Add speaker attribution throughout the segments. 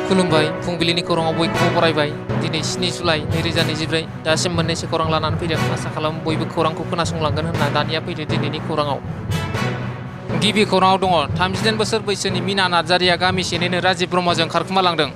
Speaker 1: खुलुमबाय फुंबिलिनि खौराङाव बयखौबो बरायबाय। दिनै 7 जुलाइ 2024 दासिम मोननैसो खौरां लानानै फैदों। आसा खालामो बयबो खौरांखौ खोनासंलांगोन होनना दानिया फैदो दिनैनि खौराङाव। गिबि खौराङाव दङ 38 बोसोर बैसोनि मीना नार्जारिया गामि सेनिनो राजीव ब्रह्मजों खारखोमालांदों।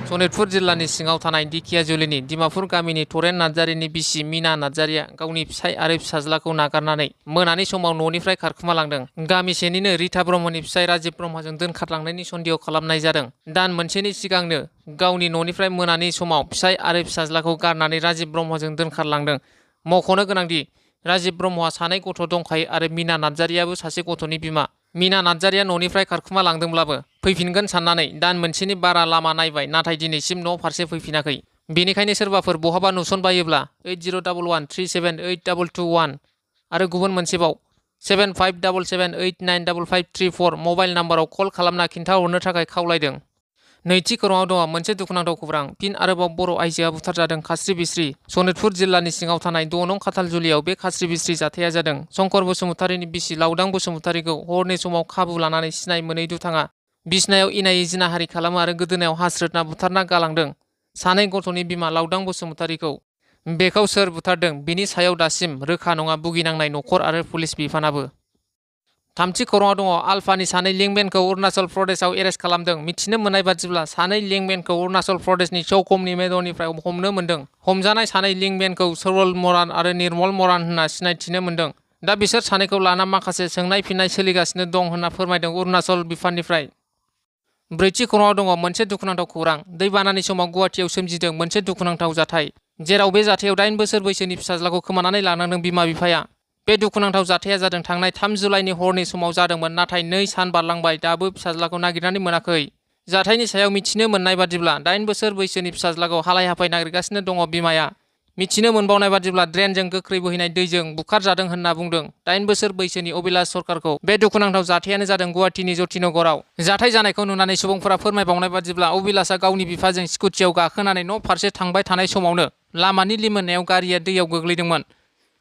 Speaker 1: सनितपुर जिल्लानि सिङाव थानाय दिखियाजुलिनि दिमापुर गामिनि थरेन नार्जारिनि बिसि मीना नार्जारिया गावनि फिसाय आरो फिसाज्लाखौ नागारनानै मोनानि समाव न'निफ्राय खारखोमालांदों। गामि सेनिनो रिता ब्रह्मनि फिसाय राजीव ब्रह्मजों दोनखारलांनायनि सन्देह खालामनाय जादों। दान मोनसेनि सिगांनो गावनि न'निफ्राय मोनानि समाव फिसाय आरो फिसाज्लाखौ गारनानै राजीव ब्रह्मजों दोनखारलांदों। मख'नो गोनांदि राजीव ब्रह्मआ सानै गथ' दंखायो आरो मीना नार्जारियाबो सासे गथ'नि बिमा। मीना नार्जारिया न'निफ्राय खारखोमालांदोंब्लाबो फैफिनगोन साननानै दान मोनसेनि बारा लामा नायबाय, नाथाय दिनैसिम न' फारसे फैफिनाखै। बेनिखायनो सोरबाफोर बहाबा नुसनबायोब्ला 8011378221 आरो गुबुन मोनसेबाव 7577895534 मबाइल नाम्बाराव कल खालामना खिन्थाहरनो थाखाय खावलायदों। नैथि खौराङाव दङ मोनसे दुखुनांथाव खौरां। फिन आरोबाव बर' आइजोआ बुथारजादों खास्रि बिस्रि। सनितपुर जिल्लानि सिङाव थानाय 6 नं खाथालजुलियाव बे खास्रि बिस्रि जाथाया जादों। शंकर बसुमतारीनि बिसि लावदां बसुमतारीखौ हरनि समाव खाबु लानानै सिनाय मोनै दुथाङा बिसनायाव इनायै जिनाहारि खालामो आरो गोदोनायाव हास्रोदना बुथारना गालांदों। सानै गथ'नि बिमा लावदां बसुमतारीखौ बेखौ सोर बुथारदों बेनि सायाव दासिम रोखा नङा बुगिनांनाय न'खर आरो पुलिस बिफानाबो। थामथि खौराङाव दङ आलफानि सानै लिंकमेनखौ अरुणाचल प्रदेशआव एरेस्ट खालामदों। मिथिनो मोननाय बादिब्ला सानै लिंकमेनखौ अरुणाचल प्रदेशनि चौखमनि मेदरनिफ्राय हमनो मोन्दों। हमजानाय सानै लिंकमेनखौ सरल मरान आरो निर्मल मरान होनना सिनायथिनो मोन्दों। दा बिसोर सानैखौ लाना माखासे सोंनाय फिन्नाय सोलिगासिनो दं होनना फोरमायदों अरुणाचल बिफाननिफ्राय। ब्रैथि खौराङाव दङ मोनसे दुखुनांथाव खौरां। दैबानानि समाव गुवाहाटियाव सोमजिदों मोनसे दुखुनांथाव जाथाय, जेराव बे जाथायाव 8 बोसोर बैसोनि फिसाज्लाखौ खोमानानै लानांदों बिमा बिफाया। बे दुखुनांथाव जाथाया जादों थांनाय 3 जुलाइनि हरनि समाव जादोंमोन, नाथाय 2 सान बारलांबाय दाबो फिसाज्लाखौ नागिरनानै मोनाखै। जाथायनि सायाव मिथिनो मोननाय बादिब्ला 8 बोसोर बैसोनि फिसाज्लाखौ हालाय हाफाय नागिरगासिनो दङ बिमाया। मिथिनो मोनबावनाय बादिब्ला ड्रेनजों गोख्रै बोहैनाय दैजों बुखारजादों होनना बुंदों। 8 बोसोर बैसोनि अबिलास सरकारखौ। बे दुखुनांथाव जाथायानो जादों गुवाहाटिनि जतिनगरआव। जाथाय जानायखौ नुनानै सुबुंफोरा फोरमायबावनाय बादिब्ला अबिलासआ गावनि बिफाजों स्कुटियाव गाखोनानै न' फारसे थांबाय थानाय समावनो लामानि लिमोननायाव गारिया दैयाव गोग्लैदोंमोन।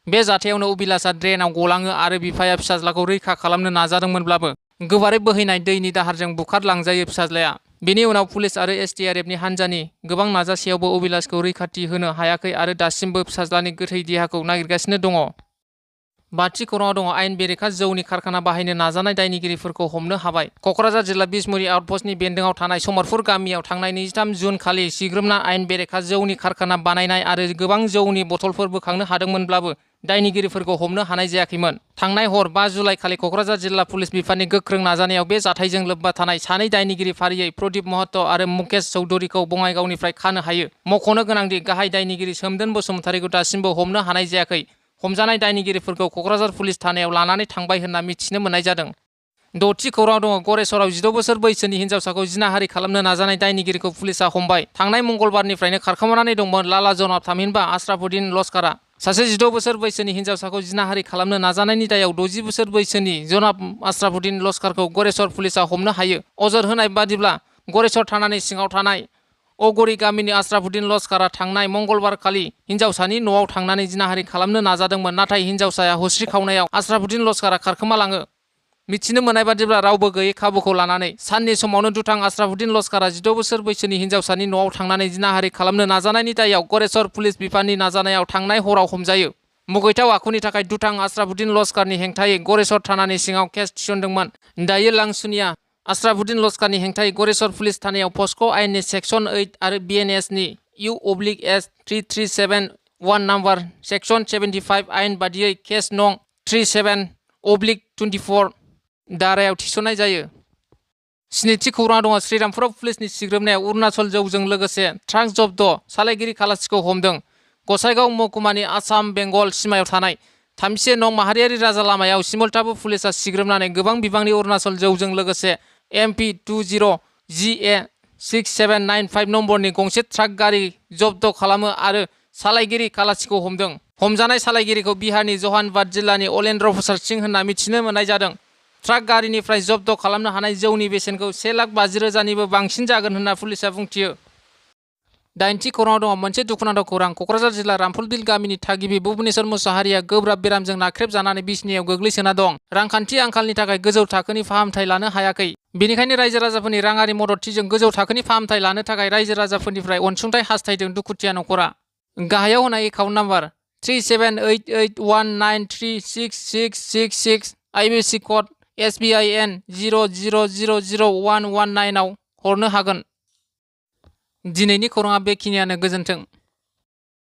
Speaker 1: बे जाथायावनो अबिलासआ ड्रेनाव गलाङो आरो बिफाया फिसाज्लाखौ रैखा खालामनो नाजादोंमोनब्लाबो गोबारै बोहैनाय दैनि दाहारजों बुखारलांजायो फिसाज्लाया। बेनि उनाव पुलिस आरो SDRFनि हान्जानि गोबां नाजासेयावबो अबिलासखौ रैखाथि होनो हायाखै आरो दासिमबो फिसाज्लानि गोथै देहाखौ नागिरगासिनो दङ। बाथि खौराङाव दङ आयेन बेरेखा जौनि कारखाना बाहायनो नाजानाय दायनिगिरिफोरखौ हमनो हाबाय। क'क्राझार जिल्ला बिसमुरि आउटपस्टनि बेन्दोङाव थानाय समरपुर गामियाव थांनाय 23 जुन खालि सिग्रोमना आयेन बेरेखा जौनि कारखाना बानायनाय आरो गोबां जौनि बथलफोर बोखांनो हादोंमोनब्लाबो दायनिगिरिफोरखौ हमनो हानाय जायाखैमोन। थांनाय हर 5 जुलाइ खालि क'क्राझार जिल्ला पुलिस बिफाननि गोख्रों नाजानायाव बे जाथायजों लोब्बा थानाय सानै दायनिगिरि फारियै प्रदीप महतो आरो मुकेश चौधुरीखौ बङाइगावनिफ्राय खानो हायो। मख'नो गोनांदि गाहाय दायनिगिरि सोमदोन बसुमतारीखौ दासिमबो हमनो हानाय जायाखै। हमजानाय दायनिगिरिफोरखौ क'क्राझार पुलिस थानायाव लानानै थांबाय होनना मिथिनो मोननाय जादों। द'थि खौरां दङ गरेस्वराव 16 बोसोर बैसोनि हिन्जावसाखौ जिनाहारि खालामनो नाजानाय दायनिगिरिखौ पुलिसा हमबाय। थांनाय मंगलबारनिफ्रायनो खारखोमानानै दंमोन लाला जनाब थामहिनबा आशराफुद्दीन लस्करआ। सासे 16 बोसोर बैसोनि हिन्जावसाखौ जिनाहारि खालामनो नाजानायनि दायाव 60 बोसोर बैसोनि जनाब आशराफुद्दीन लस्करखौ गरेस्वर पुलिसा हमनो हायो। अजद होनाय बादिब्ला गरेस्वर थानानि सिङाव थानाय अगरि गामिनि आशराफुद्दीन लस्करआ थांनाय मंगलबार खालि हिन्जावसानि न'आव थांनानै जिनाहारि खालामनो नाजादोंमोन, नाथाय हिन्जावसाया हुस्रि खावनायाव आशराफुद्दीन लस्करआ खारखोमालाङो। मिथिनो मोननाय बादिब्ला रावबो गैयै खाबुखौ लानानै साननि समावनो दुथां आशराफुद्दीन लस्करआ 16 बोसोर बैसोनि हिन्जावसानि न'आव थांनानै जिनाहारि खालामनो नाजानायनि दायाव गरेस्वर पुलिस बिफाननि नाजानायाव थांनाय हराव हमजायो। मुगैथाव आखुनि थाखाय दुथां आशराफुद्दीन लस्करनि हेंथायै गरेस्वर थानानि सिङाव केस थिसनदोंमोन। दायो लांसुनिया आशराफुद्दीन लस्करनि हेंथायै गरेस्वर पुलिस थानायाव पस्क' आयेननि सेक्सन 8 आरो BNSनि U/S 3371 नाम्बार सेक्सन 75 आयेन बादियै केस नं 37/24 दारायाव थिसननाय जायो। स्निथि खौरां दङ श्रीरामपुराव पुलिसनि सिग्रोमनायाव अरुणाचल जौजों लोगोसे ट्राक जब्द, सालायगिरि खालासिखौ हमदों। गसाइगाव महकुमानि आसाम बेंगल सिमायाव थानाय 3 नं माहारियारि राजा लामायाव सिमलताबु पुलिसा सिग्रोमनानै गोबां बिबांनि अरुणाचल जौजों लोगोसे MP20GA6795 नम्बरनि गंसे ट्राक गारि जब्द खालामो आरो सालायगिरि खालासिखौ हमदों। हमजानाय सालायगिरिखौ बिहारनि जहानबाद जिल्लानि अलेन्द्र प्रसाद सिंह होनना मिथिनो मोननाय जादों। ट्राक गारिनिफ्राय जब्द खालामनो हानाय जौनि बेसेनखौ 1,50,000निबो बांसिन जागोन होनना पुलिसा बुंथियो। 8थि खौराङाव दङ मोनसे दुखुनांथाव खौरां। क'क्राझार जिल्ला रामफलबिल गामिनि थागिबि भुबनेश्वर मुसाहारिया गोब्राब बेरामजों नाख्रेबजानानै बिसनायाव गोग्लैसोना दं। रांखान्थि आंखालनि थाखाय गोजौ थाखोनि फाहामथाय लानो हायाखै। बेनिखायनो रायजो राजाफोरनि राङारि मददथिजों गोजौ थाखोनि फाहामथाय लानो थाखाय रायजो राजाफोरनिफ्राय अनसुंथाइ हास्थायदों दुखुथिया नखरा। गाहायाव होनाय account number 378819366666 IBC code SBIN 00000119 आव हरनो हागोन। दिनैनि खौराङा बेखिनियानो। गोजोन्थों।